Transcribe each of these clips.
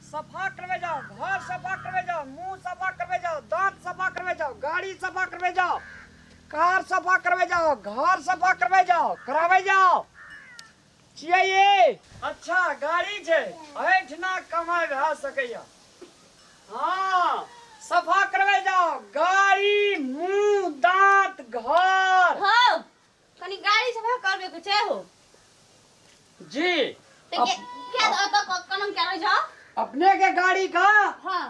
सफा करबै जाओ, घर सफा करबै जाओ, मुंह सफा करबै जाओ, दांत सफा करबै जाओ, गाड़ी सफा करबै जाओ, कार सफा करबै जाओ, घर सफा करबै जाओ, कराबै जाओ छियै ये। अच्छा गाड़ी छै, एहिठिना कमाइ भए सकैया। हाँ सफा करबै जाओ गाड़ी, मुंह, दांत, घर। हौ कनी गाड़ी सफा करबे के छै हो। जी। त के के त कलम के रह जाओ अपने के गाड़ी का। हां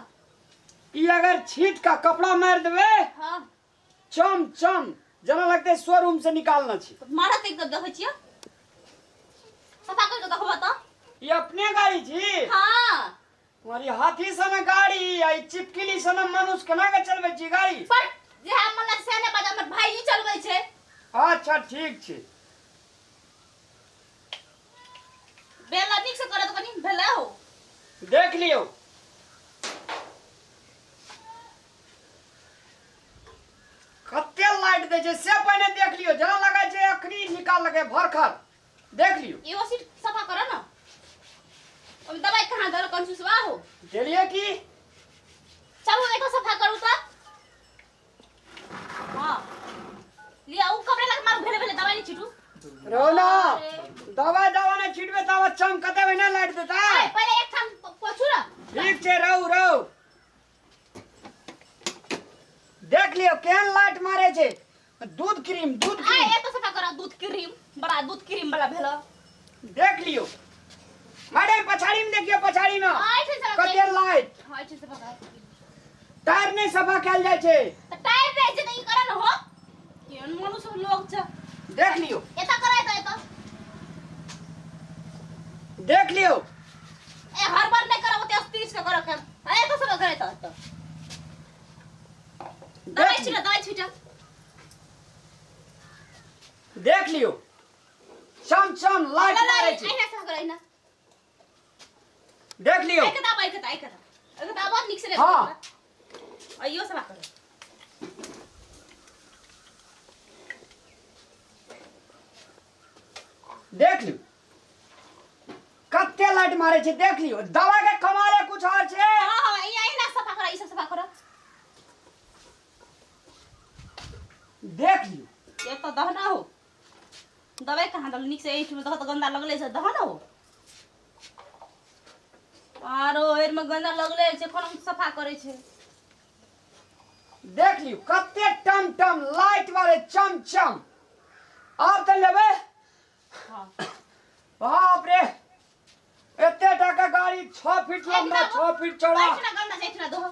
ई अगर छीट का कपड़ा मार देबे। हां चम चम जना लगते शोरूम से निकालना छी। मारत एकदम देखै छियो, सफा कर के देखबो त। ई अपने गाड़ी छी? हां। तुम्हारी हाथी सन गाड़ी आ ई चिपकिली सन मनुष्य केना के चलबै छी गाड़ी? पर जे हम मन से ने बाजा, हमर भाई चलबै छै। अच्छा ठीक छै। बेला नीक से करत कनी भेला हो। देख लियौ। कते लाइट दै छै से पहिने देख लियौ, जेना लगै छै अखनी निकाल लगे भरखर। देख लियौ। इहो सीट सफा कर ना। ओमे दवाई कहाँ धर कंजूसवा हो? देलियै की? चलू एतो सफा करू त। हां लिया उ कपड़ा लग मारू भेले भेले दवाई नहीं छीटू। रोना दवा दवा नहीं छीटबे तब चमकते वहिना लाइट देता। ए, पहिले एक ठाम पोछू ना। ठीक छै, रहू रहू। देख लियौ केहन लाइट मारे छै। दूध क्रीम, दूध आ क्रीम। एतो सफा कर, दूध क्रीम बड़ा दूध क्रीम वाला भेल। देख लियौ मैडम, पछाड़ी में देखियौ, पछाड़ी में हां एठे सफा कते लाइट। हां एठे सफा कर। टायर नहीं सफा कैल जाय छै। त टायर रहै छै त ई करन हो। केहन मनुष्य लोग छै। देख लियौ। एता कराय त एता। देख लियौ। ए हर बार नहीं करब ओते अस्थिर से करब के। ए एता सफा करे त एता। दवाई देख छीट, दवाई छीट। देख लियौ चम चम लाइट मारे छै। अहिना सफा कर, अहिना। देख लियौ। एक दाबा, एक दाबा, एक दाबा, एक दाबा नीक से। हां। अइयो सफा कर। देख लियौ कते लाइट मारे छै। देख लियौ दवा के कमाले कुछ और छै। हां हां ई अहिना सफा कर, ई सब सफा कर। देख लियौ। ये तो दहना हो। दवाई कहाँ दल नीक से एठ में दह त गंदा लगले छै, दहना हो। आरो एर में गंदा लगले छै, कोन सफा करे छै। देख लियौ कते टम टम लाइट वाले चम चम। आब त लेबै। हां। बाप रे एते टाका गाड़ी, 6 फीट लंबा, 6 फीट चौड़ा। एठना गंदा छै, एठना दहो।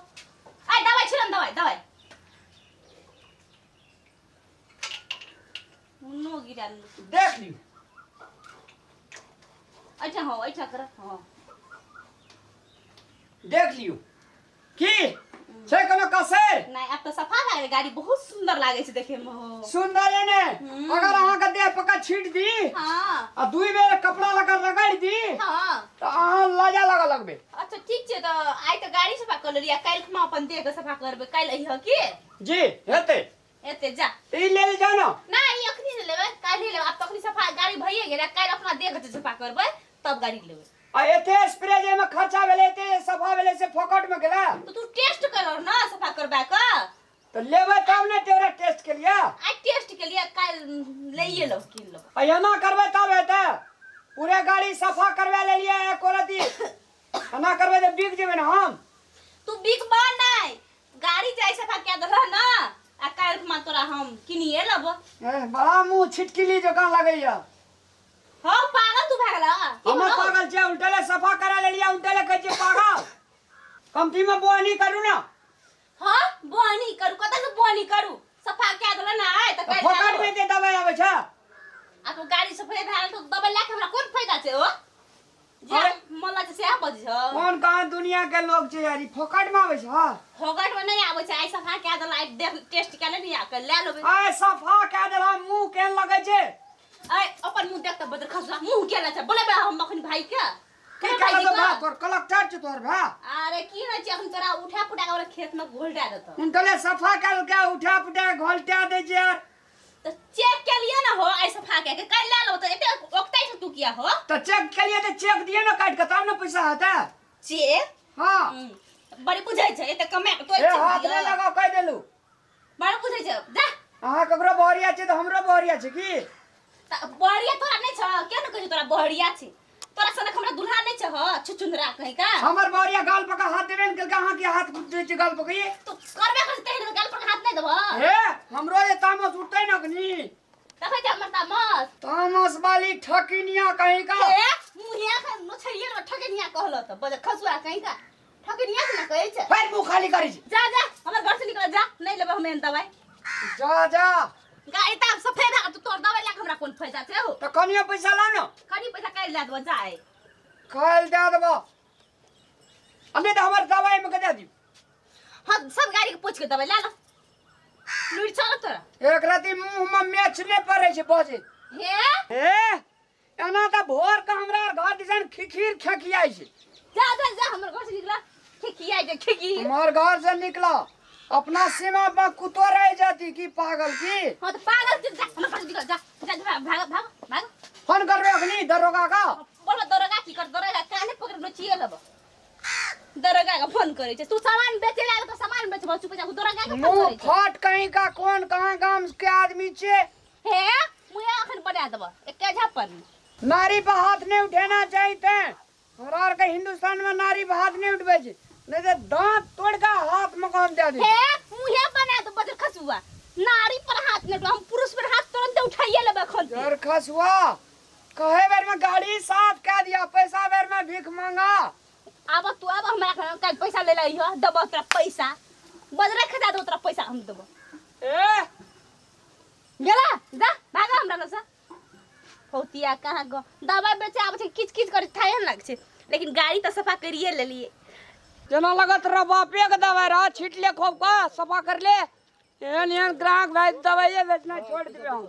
आइ दवाई छिड़न, दवाई दवाई मुन्नो गिरा। देख लियौ। अच्छा हो, अच्छा कर। हां देख लियौ की छै कोनो कसर नहीं। अब तो सफा भए गेलै गाड़ी, बहुत सुंदर लागे छै देखे में हो। सुंदर है ने? अगर अहाँ के देह पका छीट दी आ दुई बेर कपड़ा लगा रगड़ दी त अहाँ लाजा लगा लगबे। अच्छा ठीक छै, त आइ त गाड़ी सफा कर लेलियै, काल्हि खुमा अपन देह के सफा करबै। काल्हि अइह की? जी हेतै। एते जा। त ई लेल जाओ ना। ना ई अखनी ने लेबै, काल्हि लेबै। आब त अखनी सफा गाड़ी भइए गेलै, काल्हि अपना देह के सफा करबै तब गाड़ी लेबै। आ एते स्प्रे जे में खर्चा भेलै, एते सफा भेलै से फोकट में गेलै? तो तू टेस्ट कर ना सफा करबा के। तो लेबै तब ने तेरा टेस्ट के लिए। आ टेस्ट के लिए काल्हि लइए लो, किन लो। आ एना करबै तब हेतै? पूरे गाड़ी सफा करवा लेलियै एको रति एना करबै तऽ बिक जेबै ने हम। तू बिकबा नहीं, गाड़ी जाय सफा कए देलह ना, आ काल्हि खुमा तोरा हम किनिए लेबो। ए, बड़ा मुँह छिटकिली जकाँ लगैया। हौ पागल तू भए गेलह की? हमर भेलौ? पागल छै? उल्टले सफा करा लेलियै, उल्टले कहै छियै पागल। कमती में बोहनी करू ना। हाँ बोहनी करू, कतऽ से बोहनी करू? सफा कए देलह ना आइ तऽ काल्हि फोकट जाबो। में एते दवाई आबै छै? आ तो गाड़ी सफेद भए गेल तऽ दबाई लए के हमरा कोन फायदा छै? ओ जे अरे। मन लागै छै सएह बजै छौ। कोन कहाँ दुनिया के लोग छै यार, ई फोकट में आबै छै? हाँ फोकट में नहीं आबै छै। आइ सफा कए देलह, आइ देख टेस्ट कए ले ने, आ के लए लेबै। आइ सफा कए देलह, मुँह केहन लगै छै? आइ अपन मुँह देख तऽ बदर खसला मुँह केला छै। बोलेबै हम अखन भाई के। की कोना कहलक भाईजी तो के? भा तोर कलेक्टर छै तोहर भा। अरे की नै छै, अखन तोरा उठा पुटा के ओकरा खेत में घोलटा देतौ। उनटले सफा कर के उठा पुटा के घोलटा दै छै यार। तो चेक के लिए ना हो, आइ सफा के के काल्हि लए लेबो, तऽ एते ओकताइ छै तू किया हो? तऽ चेक के लिए तऽ चेक दिए ना काटि के, तब ने पैसा हेतै। चेक हाँ। बड़ी बुझै छै एते कमे के तोय ए हाथ नहि लगाओ कहि देलू। बड़ बुझै छै जा। अहाँ ककरो बहरिया छै तऽ हमरो बहरिया छै की? त बहरिया तोरा नहि छ के न कहै छै तोरा बहरिया छै? तोरा सनक हमरा दुल्हा नहि छ ह छुछुंदरा कहीं का। हमर बहरिया गाल पका हाथ देबे ने केलकै, अहाँ के हाथ दै छै गाल पकड़िए? तू करबे कर तेहन गाल पर हाथ नहि देबह। हे हमरो जे तामस उठतै ने अखनी। देखै छै हमर तामस। तामस वाली ठकिनिया कहीं का। हे मुहिया के नोछैये न ठकिनिया कहलो त बज खसुआ कहीं का ठकिनिया के ना कहै छै। फेर मुंह खाली करै छै। जा जा हमर घर से निकल जा, नहीं लेबै हम एहन दवाई। जा जा। गाड़ी त आब सफेद आ तू तोर दवाई लाके हमरा कोन फायदा छै हो? त कनियो पैसा ला न। कनी पैसा काल्हि दए देबो जा। काल्हि दए देबो। आ नहि तऽ हमर दवाई में के दए दियौ। हां सब गाड़ी के पूछ के दवाई ला लो। लुरि चल तोरा। एक राति मुंह में मेच नहि पड़ै छै बजे। हे हे एना तऽ भोर के हमरा घर दिसन खिखीर खेकियाइ छै। जा जा जा हमर घर से निकला। खिखियाइ छै खिखीर। हमर घर से निकला अपना सीमा पर कुतो रह जाती की पागल की। हां तऽ पागल छी जा हमर घर से निकल जा जा जा, भाग भाग भाग। फोन करबे अखनी दरोगा का। बोलो दरोगा की कर दरोगा काने पकड़ नोचिए लेबो। दरोगा के फोन करै छै तू सामान बेचे ला तऽ सामान बेचबो चुप जा दरोगा के फोन मुंह करै छै। फट कहीं का कोन कहाँ गाम के आदमी छे। हे मुहे अखन बना देबो एके झापड़। नारी पर हाथ नहीं उठेना चाहिए ते। हमरा आर के हिंदुस्तान में नारी पर हाथ नहीं उठबै छै, नहीं तो दांत तोड़ के हाथ में काम दे दे। हे मुहे बना दे बजर खसुआ नारी पर हाथ नहीं उठा, हम पुरुष पर हाथ तुरंत उठाइए लेबै अखन। जर खसुआ कहे बेर में गाड़ी साफ कह दिया, पैसा बेर में भीख मांगा। आब तू आब हमरा घर काल्हि पैसा ले लइह देबो तोरा पैसा बजरा खसा देबो तोरा पैसा हम देबो। ए गेला जा भाग हमरा लग से। फौतिया कहाँ गो दवाई बेचे आबै छै किच किच करै थाहे लाग छै, लेकिन गाड़ी तऽ सफा करिए लेलिए। जेना लगत रह बापे के दवाई रह छीट ले खूब का सफा कर ले। एहन एहन ग्राहक भाई दवाइये बेचना छोड़ देबे हम।